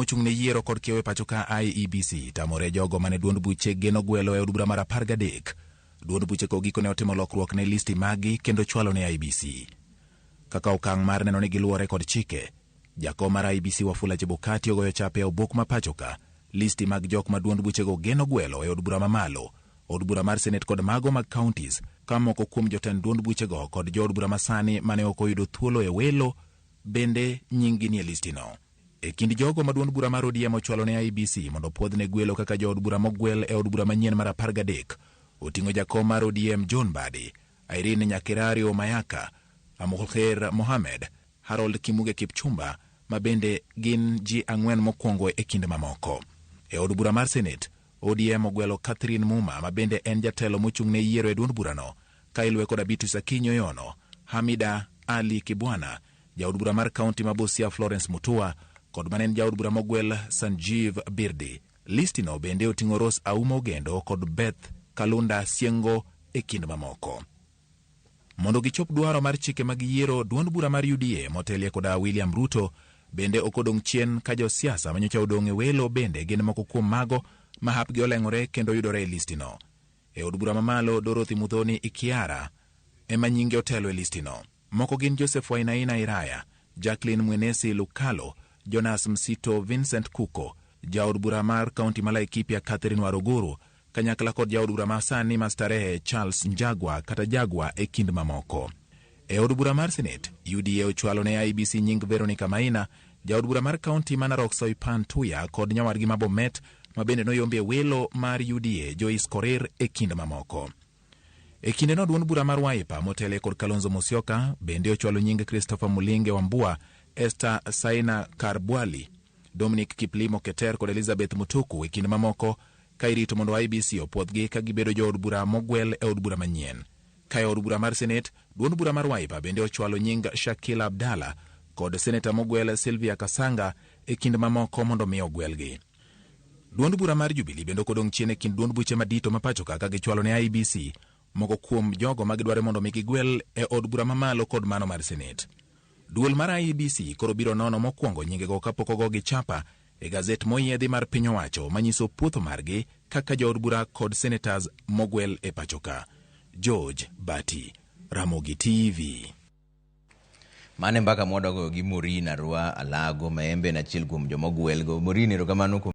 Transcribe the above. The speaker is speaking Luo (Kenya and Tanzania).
mochung' ne yiero kod kiewo e pacho ka IEBC tamore jogo mane duond buche geno gwelo e od bura mar 13. Duond buche go gikone otimo lokruok ne listi maggi kendo chwalo ne IEBC. Kaka okang' mar neno ni giluwore kod chike, jakom mar IEBC Wafula Chebukati ogoyo chape e obok ma pacho ka listi mag jok ma duond buchego geno gwelo e od bura mamalo, od bura mar senet kod mago mag counties, ka moko kuom jotend duond buchego kod jood bura masani mane ok oyudo thuolo e welo bende nying-gi nie listino. E kind jogo ma duond bura mar ODM ochwalo ne IEBC mondo opuodhne gwelo kaka jood bura mogwel e od bura manyien mar 13, oting'o jakom mar ODM John Mbadi, Irene Nyakerario Mayaka, Amulkher Mohamed, Harold Kimuge Kipchumba, ma bende gin ji 4 mokwongo e kind mamoko. E od bura mar Senet, ODM ogwelo Catherine Muma ma bende en jatelo mochung' ne yiero e duond burano, ka iluwe kod Abitus Akinyi Oyono, Hamida Ali Kibwana, jaod bura mar kaunti ma Busia Florence Mutua, kod mane en jaod bura mogwel Sanjeev Birdi. Listino bende oting'o Rose Aumo Ogendo kod Beth Kalunda Siengo e kind mamoko. Mondo gichop dwaro mar chike mag yiero, duond bura mar UDA motelie koda William Ruto bende ok odong' chien ka josiasa manyocha odong' e welo bende gin moko kuom mago ma hapgi oleng'ore kendo yudore e listino. E od bura mamalo, Dorothy Muthoni Ikiara ema nyinge otelo e listino. Moko gin Joseph Wainaina Iraya, Jacqueline Mwenesi Lukalo, Jonas Msito Vincent Kuko, jaod bura mar kaunti ma Laikipia Catherine Waruguru, kanyakla kod jaod bura ma sani ma Starehe Charles Njagua kata Jagua e kind mamoko. E od bura mar Senet, UDA ochwalo ne IEBC nying Veronica Maina, jaod bura mar kaunti ma Narok Soipan Tuya kod nyawadgi ma Bomet ma bende noyombi e welo mar UDA Joyce Korir e kind mamoko. E kindeno duond bura mar Wiper motele kod Kalonzo Musyoka bende ochwalo nying Christopher Mulinge Wambua, Esther Saina Karbwali, Dominic Kiplimo Keter kod Elizabeth Mutuku e kind mamoko ka irito mondo IEBC opuodhgi ka gibedo jood bura mogwel e od bura manyien. Ka e od bura mar Senet, duond bura mar Wiper bende ochwalo nying Shakila Abdalla kod seneta mogwel Sylvia Kasanga e kind mamoko mondo mi ogwelgi. Duond bura mar Jubilee bende ok odong' chien e kind duond buche madito ma pacho ka ka gichwalo ne IEBC moko kuom jogo ma gidwaro mondo mi gigwel e od bura mamalo kod mano mar Senet. Duol mar IEBC koro biro nono mokwongo nyingego kapok ogogi chapa e gazet moyiedhi mar piny owacho manyiso puotho margi kaka jood bura kod senators mogwel e pacho ka. George Bati, Ramogi TV. Mano e mbaka mwadogo gi Maureen Arwa Alago ma en be en achiel kuom joma ogwelgo. Maureen, erokamano kuom